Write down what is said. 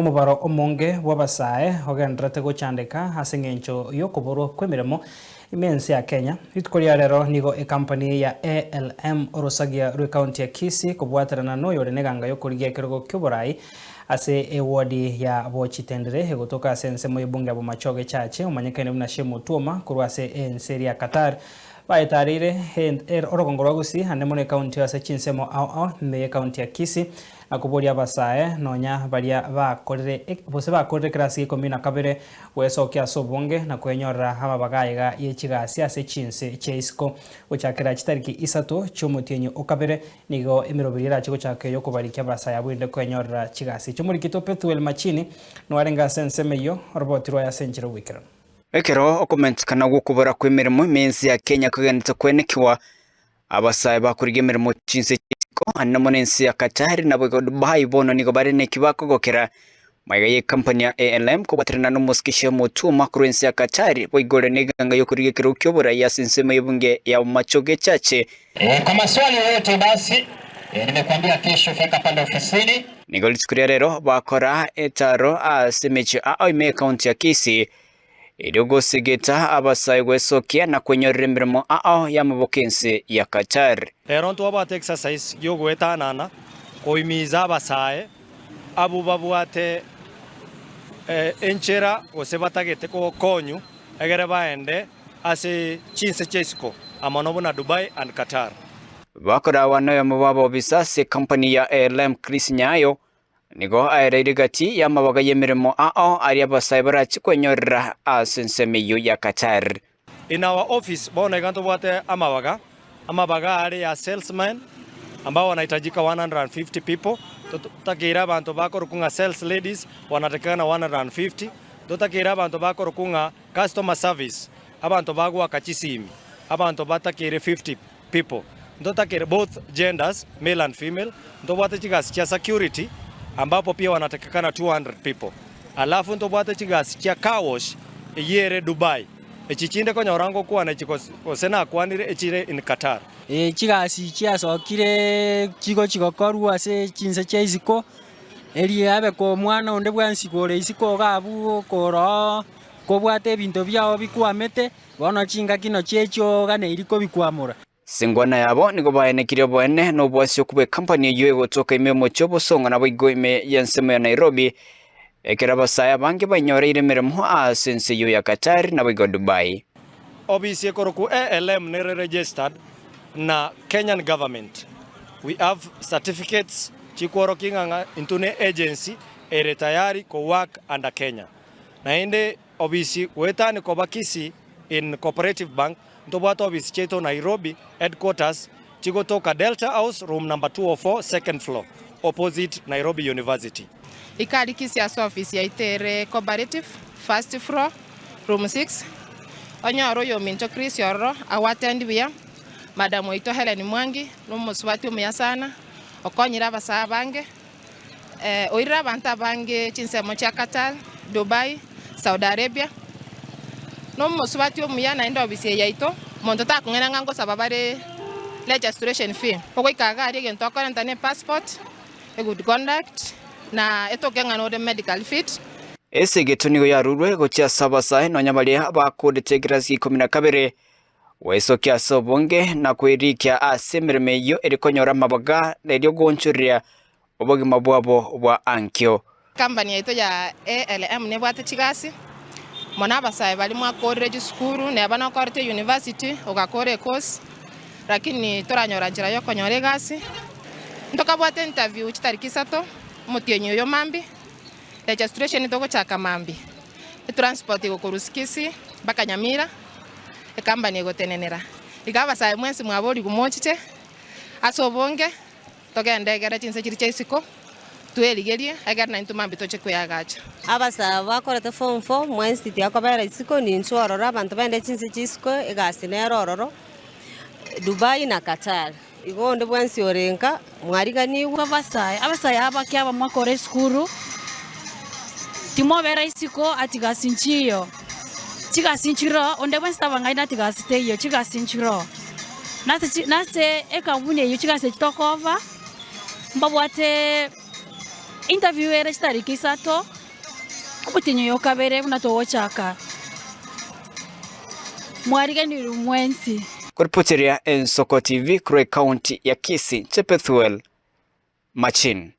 Omobaro omonge bw'abasae ogendererete gochandeka ase engencho y'okoborwa kw'emeremo ime ense ya Kenya. Rituko ria rero nigo ekampani ya ALM orosagia rw'ekaunti ya Kisii kobwaterana noyore neganga y'okorigia ekerogo ki'oborai ase ewodi ya Bochitendere egotoka ase ensemo y'ebunge ya Bomachoge Chache omanyekaine buna Shem Otuoma korwa ase ense eria ya Qatar bayetareire orogongo rwa Gusii ande mono ekaunti ase chinsemo ao ao ime y'ekaunti ya Kisii. Na koboria abasae, nonya baria bakorire gose bakorire ekerasi gia ikomi na kabere, gwesokia ase obonge na kwenyorera amabaga aiga ye chigasi ase chinse chia isiko. Gochakera chitariki isato chi'omotienyi o kabere nigo emeroberi erache gochaka ey'okobarikia abasae abwo erinde kwenyorera chigasi. Ch'omorikito Pethuel Machini noarenge ase ensemo eyio, oroboti rwaye ase enchera ogoikeranu. Ekero okomentekana gw'okobora kw'emeremo ime y'ense ya Kenya kogenderete koenekiwa, Abasae bakorigia emeremo chinse chi'isiko, naende mono ense ya Qatar naboigo Dubai bono nigo bare neki bakogokera. Magega y'ekampani ya ALM kobwaterana n'omosikisha omotuoma korwa ense ya Qatar boigo ore neganga y'okorigia ekerogo ki'oborai ase ensemo y'ebunge ya Bomachoge Chache. E, kwa maswali yoyote basi e, nimekuambia kesho fika pale ofisini. Nigo rituko ria rero bakora etaro ase emechie ao ime y'ekaunti ya Kisii Erio gosegeta abasae gwesokia na kwenyorera emeremo ao y'amaboko ense ya Qatar. Rero ntwabwate exercise y'ogoetanana koimiza abasae abwo babwate enchera gose batagete gokonyu egere baende ase chinse chia isiko amo buna Dubai and Qatar. Bakorawa noyomo bw'abobisa ase ekampani ya ALM Chris Nyayo Nigo aereire gati y'amabaga y'emeremo ao aria abasae barache kwenyorera ase ensemo eyio ya Qatar. In our office bono iga ntobwate amabaga, amabaga are ya salesmen ambao wanahitajika 150 people, totakeire abanto bakorokwa ng'a sales ladies wanatakikana 150, totakeire abanto bakorokwa ng'a customer service, abanto bagoaka chisimi, abanto batakeire 50 people. Ntotakere both genders, male and female, ntobwate chigasi chia security ambapo pia wanatakikana 200 people. Alafu ntobwate chigasi chia car wash eyio ere Dubai. Echi chinde konyora ngokwana echi gose nakwanire echire in Qatar. Ee, chigasi chiasokire chigochi gokorwa ase chinse chia isiko, erio abe ko omwana onde bwensi kore isiko iga abwo koroo kobwate ebinto biago bikwamete. Bono chingaki nochio echio oganeiri kobikwamora. Singwana yabo nigo baenekirie oboene na obwasioku bw'ekampani eyio egotoka ime y'omochie o Bosongo naboigo ime y'ensemo ya Nairobi, ekero abasae abange bainyoreire emeremo ase ense eyio ya Qatar naboigo Dubai. Obisi ekorokwa ALM nere registered na Kenyan government. We have certificates chikworokia ng'a ng'a intwe ne agency ere tayari ko work under Kenya. Naende Obisi goetania koba Kisii in Cooperative Bank, ntobwate obisi chiaito Nairobi headquarters chigotoka Delta House room number 204 second floor opposite Nairobi University. Ikari Kisii ase ofisi yaito ere Cooperative first floor room 6 onyore oyominto Chris ororo agoattend buya, madam oito Hellen Mwangi nomosubati omuya sana okonyire abasae abange. Oirire abanto abange chinsemo chia Qatar, Dubai, Saudi Arabia. Nomosubati omuya naende ofisi eye yaito, monto takong'aina ng'a ngosaba bare registration fee. Ogoika iga aria egento okorenta ne passport, a good conduct, na etoke ng'a nore medical fit. Esegeto nigo yarurwe gochia ase abasae nonya baria bakoorete ekerasi gia ikomi na kabere, Gwesokia ase obonge na kwerikia ase emeremo eyio ere konyora amabaga na erio goonchoreria obogima bwabo bwa ankio. Company yaito ya ALM nebwate chigasi, mono abasae baria mwakorire chisukuru neba nokorete university ogakora ecourse lakini toranyora nchera yokonyora egasi. Ntokabwate interview chitariki isato omotienyi oyo mambia, registration togochaka mambia. Etransport egokorwa Kisii mpaka Nyamira, ecompany egotenenera. Iga abasae mwensi mwaborigwe mochiche ase obonge, togende egere chinse chiria chia isiko, twerigerie egere naintwe mambia toche kweagacha. Abasae bakorete form four mwensi tiakobera isiko ninchwe ororo abanto baende chinse chia isiko egasi nere ororo Dubai na Qatar. Igo onde bwensi ore nka mwariganigwe. Abasae, abasae abake aba mwakora esukuru, timobera isiko ati gasi nchiyo, chigasi nchiroo, onde bwensi tabang'aini ati gasi teiyo, chigasi nchiroo. Nase chi nase ekampuni eyio chigasi echi tokoba, mbabwate. Interview ere chitariki isato, omotienyi oyo okabere buna togochaka. Mwariganirwe mwensi. Koripoteria Ensoko TV korwa ekaunti ya Kisii, Chepethuel Machin.